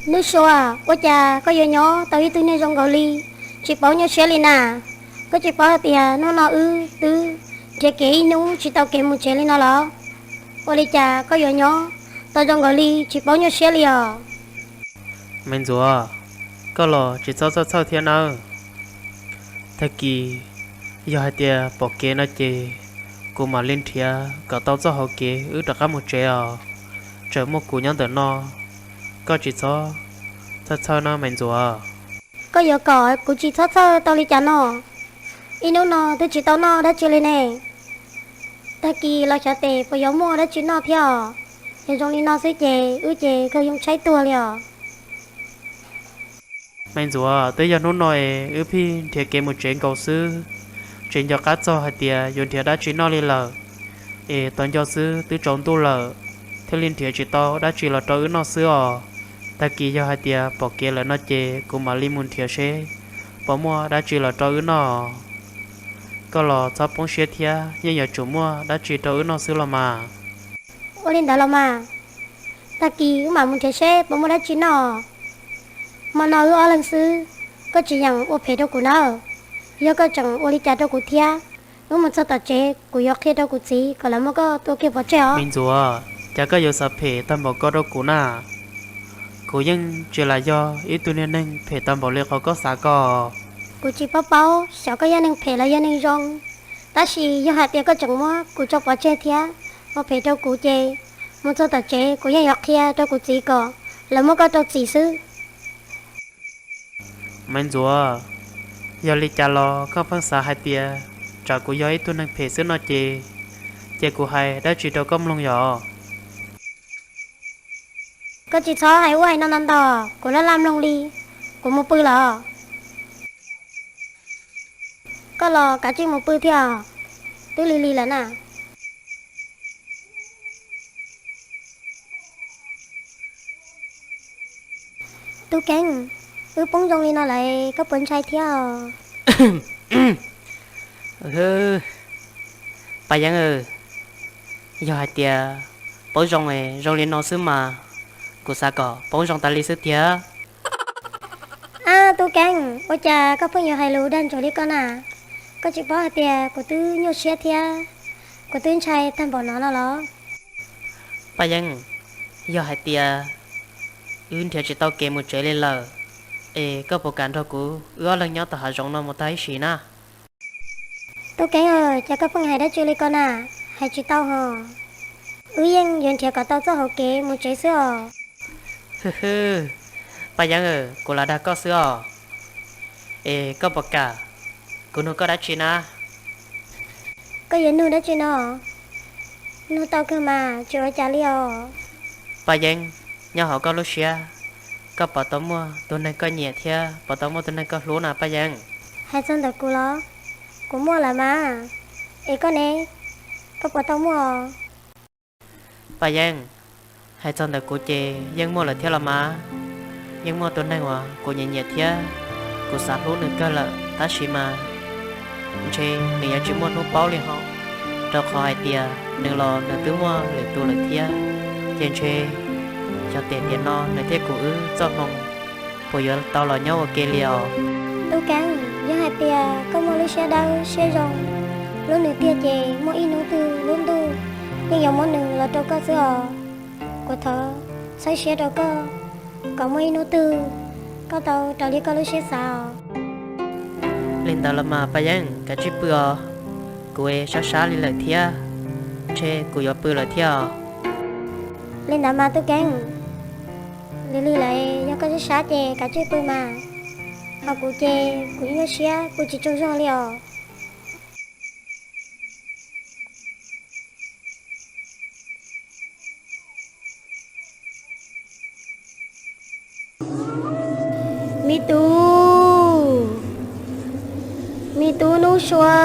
Nuj Sua, ua cas koj yuav nyob tau ib tug niag zoo nkaus li tsis paub nyuaj siab li na? Koj tsis paub hais tias hnub no wb twb nrhiav kev ib hnub tsis tau kev mus tsev li no los? Ua li cas koj yuav nyob tau zoo nkaus li tsis paub nyuaj siab li os? Me Ntxuav, koj los tsis txhob txhawj txhawj thiab nawb. Tag kis yog hais tias pom kev no ces kuv mam li nrhiav kom tau txoj hauv kev wb rov qab mus tsev os. Tseem muaj kuv nyob ntawm no, koj tsis txhob txhawj txhawj nawb me Ntxuav. Koj yuav kom kuv tsis txhob txhawj tau li cas no? Ib hnub no twb tsis tau noj dab tsi li ne. Tag kis los xyov tes puas yuav muaj dab tsi noj thiab os. Yog zoo li no xwb ces wb ces kawg yoo tshaib tuag li os. Me Ntxuav, twb yog hnub no es wb pheej nrhiav kev mus tsev nkaus xwb, tsis nco qab txog hais tias yuav nrhiav dab tsi noj li lawm. Es tos nco xwb twb tsaus ntuj lawm, thiaj li nrhiav tsis tau dab tsi los rau wb noj xwb os. Tag kis yog hais tias pom kev lawm no ces kuv mam li mus nrhiav seb puas muaj dab tsi los rau wb noj. Koj los txhob poob siab thiab, yeej yuav tsum muaj dab tsi rau wb noj xwb los mas. Ua li ntawd los mas, tag kis wb mam mus nrhiav seb puas muaj dab tsi noj. Hmo no wb ob leeg xwb, koj tsis yeem ua phem rau kuv nawb. Yog koj tseem ua li cas rau kuv thiab, wb mus txog tom tsev kuv yuav qhia rau kuv txiv kom lawv muab koj tua kiag pov tseg os. Me Ntxuav, cas koj yuav xav phem tag npaum ko rau kuv na? Kuv yeej tsis lam yog ib tug niag neeg phem tag npaum li qhov koj xav ko. Kuv tsis paub paub xyov koj yog neeg phem los yog neeg zoo, tab sis yog hais tias koj tseem muab kuv tso pov tseg thiab ua phem rau kuv ces mus txog tom tsev kuv yeej yuav qhia rau kuv txiv kom lawv muab koj rau txim xwb. Me Ntxuav, yog li cas los koj pheej xav hais tias tsam kuv yog ib tug neeg phem xwb no ces, ces kuv hais dab tsi rau koj mloog yom? Koj tsis txhob hais ub hais no ntau ntau, kuv laj laj mloog li. Kuv mus pw los? Koj los kav tsij mus pw thiab, twb lig lig lawm na. Tub Keeb, wb poob zoo li no lawm koj puas ntshai thiab os? Paj Yeeb, yog hais tias poob zoo zoo li no xwb mas kuv xav kom poob zoo tas li xwb tiag. Ab Tub Keeb, ua cas koj pheej yuav hais lus dag ntsuav li ko na? Koj tsis paub hais tias kuv twb nyuaj siab thiab kuv twb ntshai tag npaum no no los? Paj Yeeb, yog hais tias wb nrhiav tsis tau kev mus tsev li lawm, es koj puas kam nrog kuv wb ob leeg nyob tom hav zoov no mus tag ib sim na? Tub Keeb, cas koj pheej hais dab tsi li ko na? Hais tsis tau hos. Wb yeej yuav nrhiav kom tau txoj hauv kev mus tsev xwb os. Paj Yeeb, kuv lam dag koj xwb os. Es koj puas kam kuv nug koj dab tsi na? Koj yuav nug dab tsi no? Nug tau kawg mas, tsis ua cas li os. Paj Yeeb, nyob hauv koj lub siab, koj puas tau muaj tus neeg koj nyiam thiab puas tau muaj tus neeg koj hlub na Paj Yeeb? Hais txog ntawm kuv los? Kuv muaj lawm mas. Es koj ne? Koj puas tau muaj? Paj Yeeb, hais txog ntawm kuv ces yeej muaj lawm thiab los mas. Yeej muaj tus neeg uas kuv nyiam nyiam thiab kuv xav hlub nws kawg lawm tab sis mas ntshe nws yuav tsis muaj hnub paub li hos, rau qhov hais tias nws los nws twb muaj lwm tus lawm thiab. Ces ntshe xyov tiam no nws thiab kuv wb txoj hmoo puas yuav tau los nyob ua ke li os. Tub Keeb, yog hais tias koj muaj lub siab dawb siab zoo hlub nws tiag ces muaj ib hnub twg lub ntuj yeej yuav muab nws los rau koj xwb os. Kuv thov txhawb siab rau koj kom muaj ib hnub twg koj tau raws li koj lub siab xav os. Li ntawd los mas Paj Yeeb, kav tsij pw os. Kuv sab sab li lawm thiab, ntshe kuv yuav pw lawm thiab os. Li ntawd mas Tub Keeb, lig lig lawm, yog koj sab sab ces kav tsij pw mas. Ho kuv ces kuv nyuaj siab pw tsis tsaug zog li os. Me tub, me tub Nuj Sua,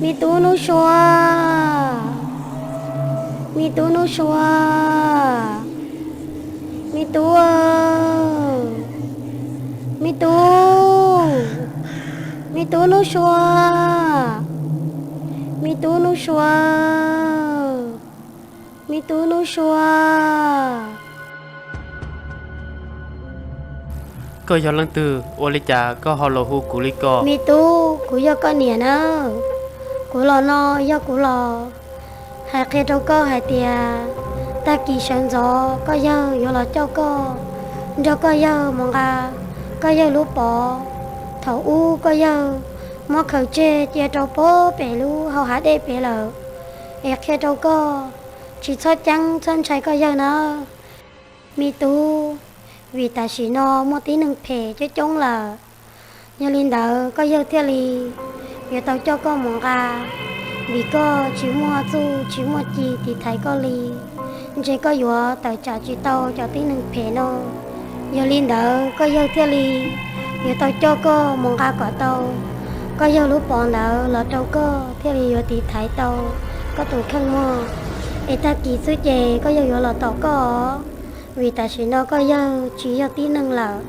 me tub Nuj Sua, me tub Nuj Sua, me tub, me tub, me tub Nuj Sua, me tub Nuj Sua, me tub Nuj Sua. Koj yog leej twg, ua li cas koj ho los hu kuv li ko? Me tub, kuv yog koj niam nawb. Kuv los no yog kuv los hais qhia rau koj hais tias tag kis sawv ntxov koj yawg yuav los coj koj, nrog koj yawg mus nqa koj yawg lub pov thaum ub koj yawg muab khaws tseg cia rau pem lub hau hav dej pem lawm. Es qhia rau koj, tsis txhob ceeb txhob ntshai koj yawg nawb, me tub, vim tam sim no muaj tib neeg phem coob coob lawm. Yog li ntawd koj yawg thiaj li yuav tau coj koj mus nqa, vim koj tsis muaj txuj tsis muaj ci tiv thaiv koj li, ntshe koj yuav tawm tsam tsis tau cov tib neeg phem no. Yog li ntawd koj yawg thiaj li yuav tau coj koj mus nqa kom tau koj yawg lub pov ntawd los rau koj thiaj li yuav tiv thaiv tau koj tus kheej mog. Es tag kis xwb ces koj yawg yuav los tom koj os, vim tam sim no koj yawg tsis yog tib neeg lawm,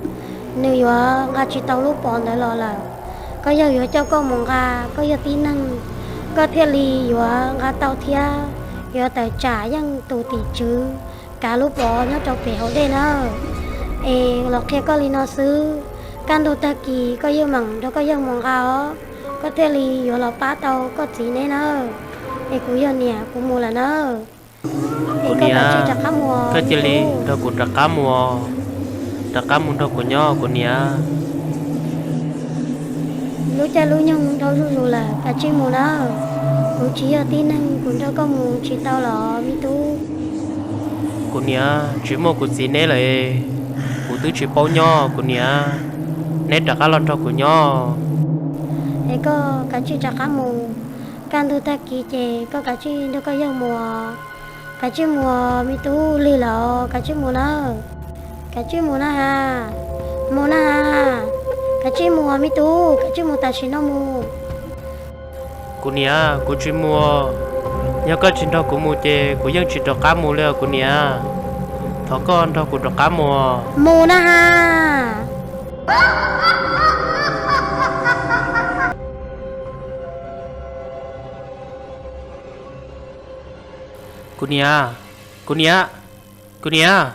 nws yuav nqa tsis tau lub pov ntawd los lawm. Koj yawg yuav coj koj mus nqa, koj yog tib neeg, koj thiaj li yuav nqa tau thiab yuav tawm tsam yeej tus tim tswv kav lub pov nyob rau pem hauv dej nawb. Es los qhia koj li no xwb, kaj ntug tag kis koj yeej meem nrog koj yawg mus nqa os, koj thiaj li yuav los pab tau koj txiv neb nawb. Es kuv yog niam kuv mus lawm nawb. Kuv niam, koj cia li nrog kuv rov qab mus, rov qab mus nrog kuv nyob kuv niam. Lub caij lub nyoog dhau zuj zus lawm, kav tsij mus nawb. Kuv tsis yog tib neeg, kuv nrog koj mus tsis tau los me tub. Kuv niam, tsis muaj kuv txiv neb lawm, kuv twb tsis paub nyob kuv niam, neb rov qab los nrog kuv nyob. Es koj kav tsij rov qab mus, kaj ntug tag kis ces koj kav tsij nrog koj yawg mus. Kav tsij mus me tub, lig lawm, kav tsij mus nawb. Kav tsij mus na has, mus na has, kav tsij mus me tub, kav tsij mus tam sim no mus. Kuv niam, kuv tsis mus. Yog koj tsis nrog kuv mus ces kuv yeej tsis rov qab mus li os kuv niam. Thov koj nrog kuv rov qab mus. Mus na has. Kuv niam, kuv niam, kuv niam.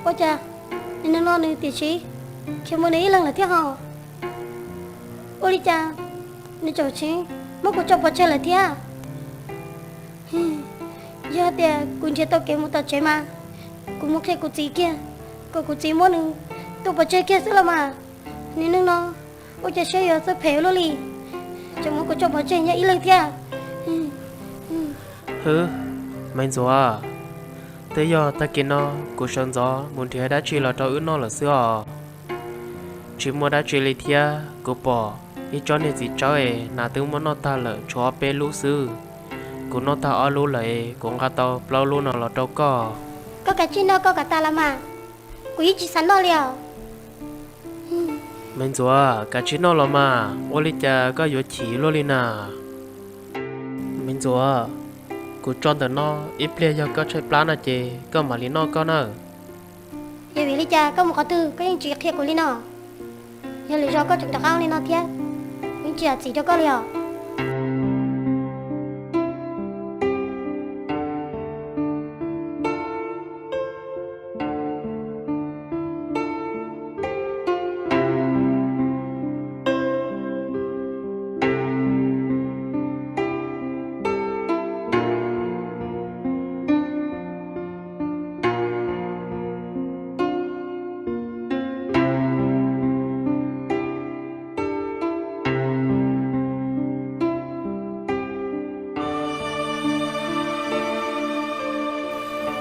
Ua cas nim no nws tiam sis khiav mus nws ib leeg lawm thiab ho? Ua li cas nws tseem tsis muab kuv tso pov tseg lawm thiab? Yog tias kuv nrhiav tau kev mus tom tsev mas kuv mus qhia kuv txiv kiag, kom kuv txiv muab nws tua pov tseg kiag xwb los mas. Nim neej no ua cas siab yuav txawj phem ua luaj li, tseem muab kuv tso pov tseg nyob ib leeg thiab. Hwb, Maiv Ntxuav, twb yog tag kis no kuv sawv ntxov mus nrhiav dab tsi los rau wb noj lawm xwb os. Tsis muaj dab tsi li thiab, kuv pom ib tsob niag txiv tsawb es nas twb muab noj tag lawm tshuav ob peb lub xwb. Kuv noj tag ob lub lawm es kuv nqa tau plaub lub no los rau koj. Koj kav tsij noj koj kom tas los mas, kuv yeej tsis xav noj li os. Maiv Ntxuav, kav tsij noj los mas, ua li cas koj yuav chim luaj li na? Maiv Ntxuav, kuv tso ntawm no, ib pliag yog koj tshaib plab no ces koj mam li noj koj nawb. Yog vim li cas koj mus qhov twg koj yeej tsis qhia kuv li no? Yog lwm zaus koj tseem rov qab li no thiab, kuv yeej tsis zam txim rau koj li os.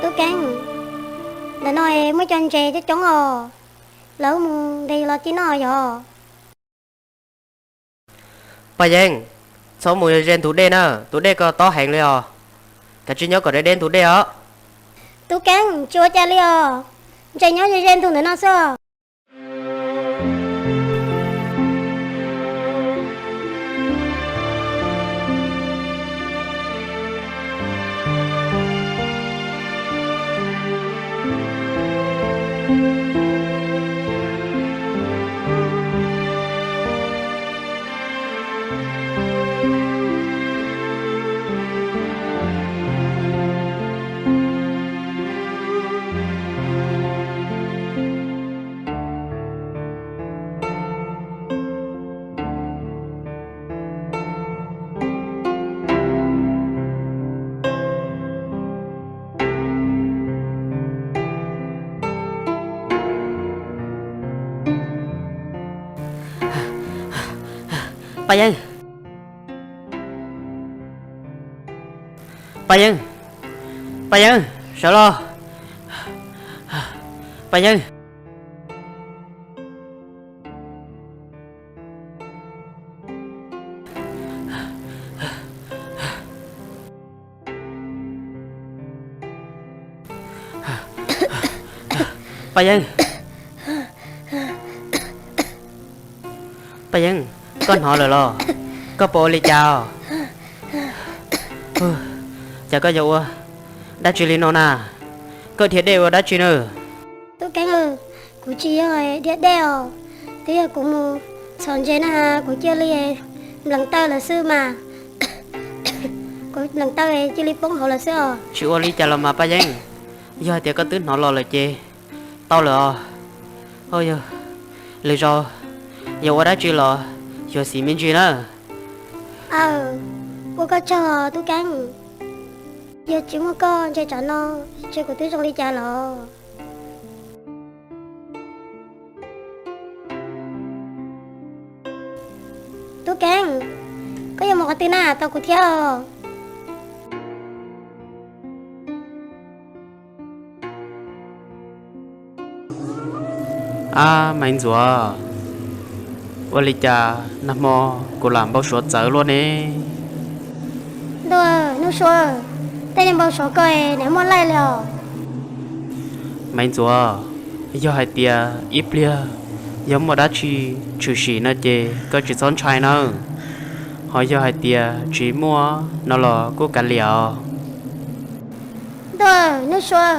Tub Keeb, ntawm no es muaj cov ntses coob coob os, lawv mus ntes los cia noj yog. Paj Yeeb, txhob mus ze ntug dej na, tus dej ko tob heev li os. Kav tsij nyob kom deb deb ntug dej os. Tub Keeb, tsis ua cas li os, ntshe nyob ze ze ntug ntawm no xwb os. Paj Yeeb, Paj Yeeb, Paj Yeeb, sawv los. Paj Yeeb. Paj Yeeb, Paj Yeeb, koj hnov lawm los? Koj puas ua li cas os? Cas koj yuav ua dab tsi li no na? Koj dhia dej ua dab tsi na? Tub Keeb, kuv tsis yog dhia dej os, twb yog kuv mus txhos ntses na, kuv cia li nplees taw lawm xwb mas. Kuv nplees taw cia li poob hauv lawm xwb os. Tsis ua li cas los mas Paj Yeeb, yog hais tias koj twb hnov los lawm ces tau lawm os. Yog, lwm zaus yog ua dab tsi los xyuam xim me ntsis na. Aw, ua koj tsaug Tub Keeb, yog tsis muaj koj ntshe tsam no ntshe kuv twb zoo li cas los. Tub Keeb, koj yuav mus qhov twg na, tos kuv thiab os. Ab, Maiv Ntxuav, ua li cas nag hmo kuv lam npau suav txawv luaj ne? Ntuj, Nuj Sua, tej niag npau suav ko nws muaj laij li os. Maiv Ntxuav, yog hais tias ib pliag yog muaj dab tsi tshwm sim no ces koj tsis txhob ntshai nawb. Ho yog hais tias tsis muaj no los kuj kav liam os. Ntuj, Nuj Sua,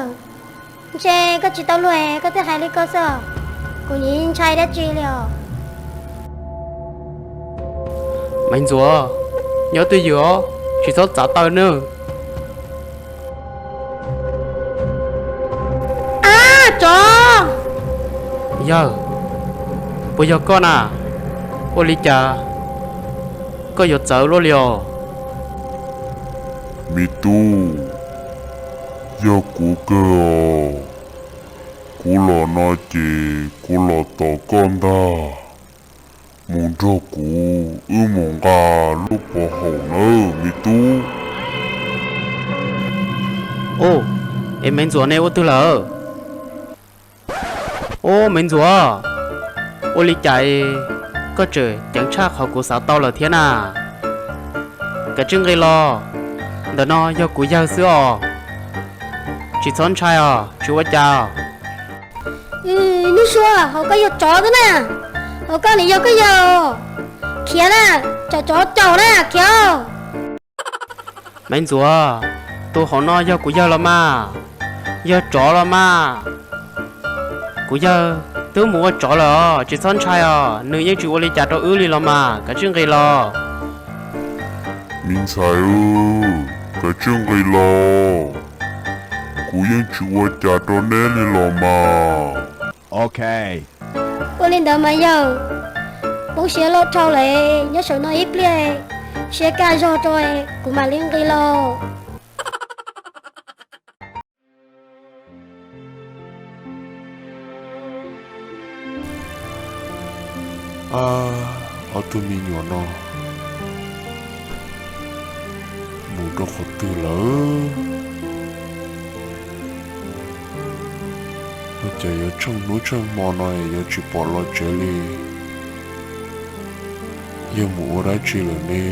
ntshe koj tsis tau luag koj twb hais li ko xwb, kuv nim ntshai dab tsi li os. Maiv Ntxuav, nyob twj ywm os, tsis txhob txav taw nawb. Ab, tsov! Yawg, puas yog koj na? Ua li cas koj yuav txawv luaj li os? Me tub, yog kuv kawg os. Kuv los no ces kuv los tos koj ntag. Mus nrog kuv wb mus nqa lub pov haum nawb me tub. Ub, es Maiv Ntxuav nej ua twg lawm? Ub, Maiv Ntxuav, ua li cas koj tseem ceev tshaj qhov kuv xav tau lawm thiab na? Kav tsij nqis los, ntawm no yog kuv yawg xwb os. Tsis txhob ntshai os, tsis ua cas. Nuj Sua, hauv koj yog tsov xwb na, hauv koj nim yog koj yawg. Khiav na, tsam tsov caum na, khiav. Maiv Ntxuav, tus hauv no yog kuv yawg los mas, yog tsov los mas. Kuv yawg twb mus ua tsov lawm os, tsis txhob ntshai os, nws yeej tsis ua li cas rau wb li los mas, kav tsij nqis los. Me ntxhais, kav tsij nqis los, kuv yeej tsis ua cas rau neb li los mas. Ua li ntawd mas yawg, poob siab loj dhau lawm, nyob saum no ib pliag, siab kaj zog rau, kuv mam li nqis los. Ab, ob tug me nyuam no mus rau qhov twg lawm? Ua cas yuav tsheej hnub tsheej hmo no yuav tsis pom los tsev li? Yog mus ua dab tsi lawm ne?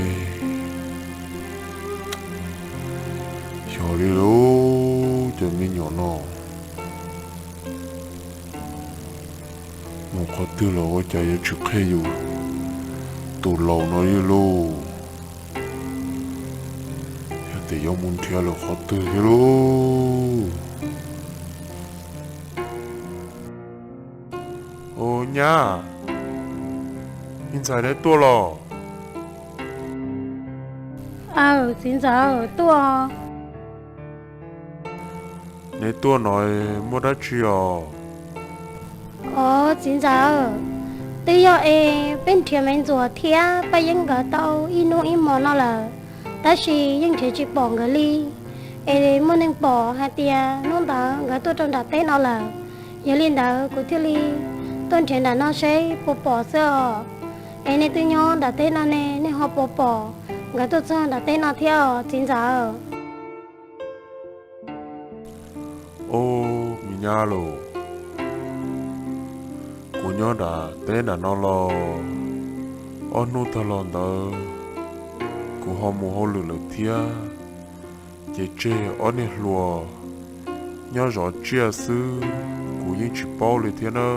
Xyov li lauj, cov me nyuam no mus qhov twg los ua cas yuav tsis qhia yus tus laus no li lauj. Yog tias yuav mus nrhiav lawm qhov twg thiab lauj. Ua nyab, me ntxhais neb tuaj los? Aw, txiv ntxawm, tuaj. Neb tuaj no muaj dab tsi os? Os txiv ntxawm, twb yog es peb nrhiav Maiv Ntxuam thiab Paj Yeeb nkawd tau ib hnub ib hmo no lawm, tab sis yeej nrhiav tsis pom nkawd li. Es muaj neeg pom hais tias hnub ntawd nkawd tuaj rau nram teb no lawm, yog li ntawd kuv thiaj li tuaj nrhiav nram no seb puas pom xwb os. Es nej twb nyob nram teb no ne, nej ho puas pom nkawd tuaj txog nram teb no thiab os txiv ntxawm? Ub, me nyab los, kuv nyob nram teb nram no los ob hnub tag los ntawd kuv ho mus hauj lwm lawm thiab, ces tseg ob niag hluas nyob zov tsiaj xwb, kuv yeej tsis paub li thiab na,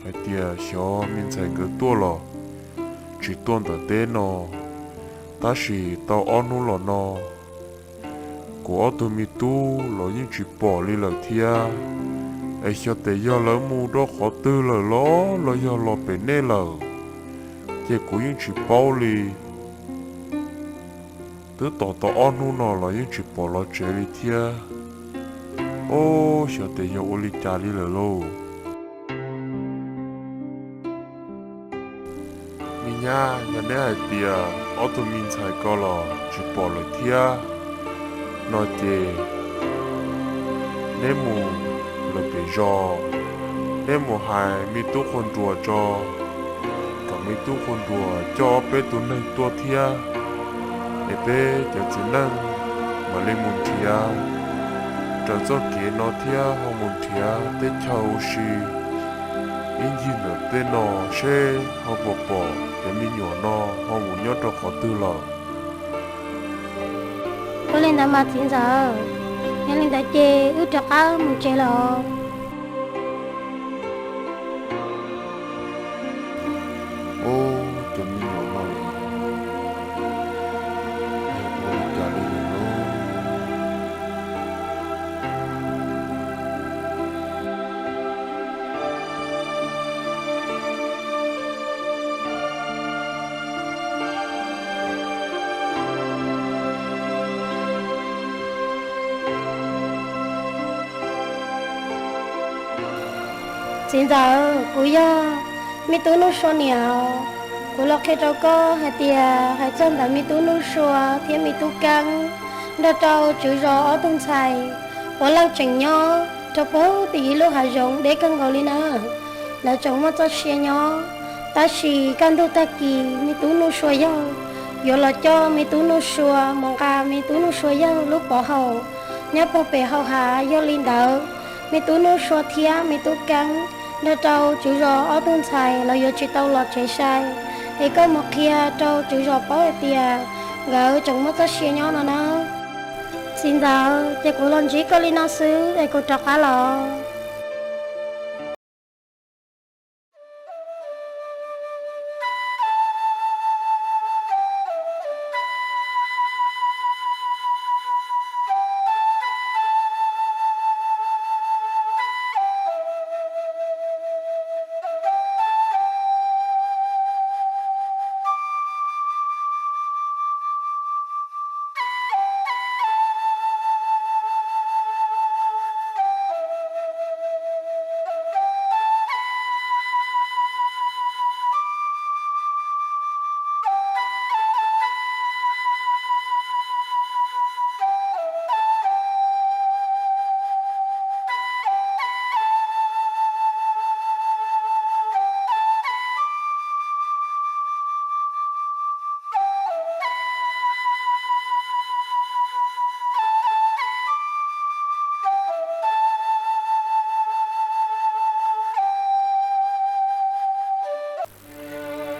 hais tias xyov me ntxhais nkawd tuaj los tsis tuaj ntawm teb no. Tab sis tau ob hnub los no kuv ob tug me tub los yeej tsis pom li lawm thiab. Es xyov tes yog lawv mus rau qhov twg lawm los los yog los pem nej lawm, ces kuv yeej tsis paub li. Twb tos tau ob hnub no los yeej tsis pom los tsev li thiab. Ub, xyov tes yog ua li cas li lawm lauj. Me nyab, yog neb hais tias ob tug me ntxhais ko los tsis pom lawm thiab no ces neb mus lawm pem zos, neb mus hais me tub qhua nruas tso, kom me tub qhua nruas coj ob peb tus neeg tuaj thiab, es peb cov txiv neej mam li mus nrhiav raws txoj kev no thiab ho mus nrhiav teb chaws ua si ib ncig ntawm tej no seb ho puas pom cov me nyuam no ho mus nyob rau qhov twg lawm. Ua li ntawd mas txiv ntxawm, yog li ntawd ces wb rov qab mus tsev lawm. Ub, cov me nyuam no, ua li cas li lawm lauj? Txiv ntxawm, kuv yog me tub Nuj Sua niam. Kuv los qhia rau koj hais tias hais txog ntawm me tub Nuj Sua thiab me tub Keeb nrog rau tswv zos ob tug ntxhais puav leej tseem nyob rau puag tim ib lub hav zoov deb kawg nkaus li na. Lawv tseem muaj txoj sia nyob, tab sis kaj ntug tag kis me tub Nuj Sua yawg yuav los coj me tub Nuj Sua mus nqa me tub Nuj Sua yawg lub pov haum nyob puag pem hau hav. Yog li ntawd, me tub Nuj Sua thiab me tub Keeb nrog rau tswv zos ob tug ntxhais lawv yuav tsis tau los tsev sai. Es koj mus qhia rau tswv zos paub hais tias nkawd tseem muaj txoj sia nyob no na. Txiv ntxawm, ces kuv los ntsib koj li no xwb es kuv rov qab los.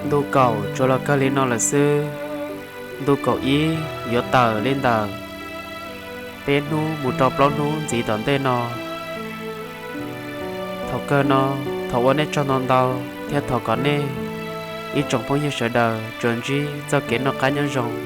Ntu kaum tsuas los kawg li no lawm xwb. Ntu kaum ib yuav tawm li ntawm peb hnub mus rau plaub hnub ntxiv tom ntej no. Thaum kawg no, thov ua nej tsaug ntau ntau thiab thov kom nej ib tsoom phooj ywg sawv daws tsuas ntsib txoj kev noj qab nyob zoo.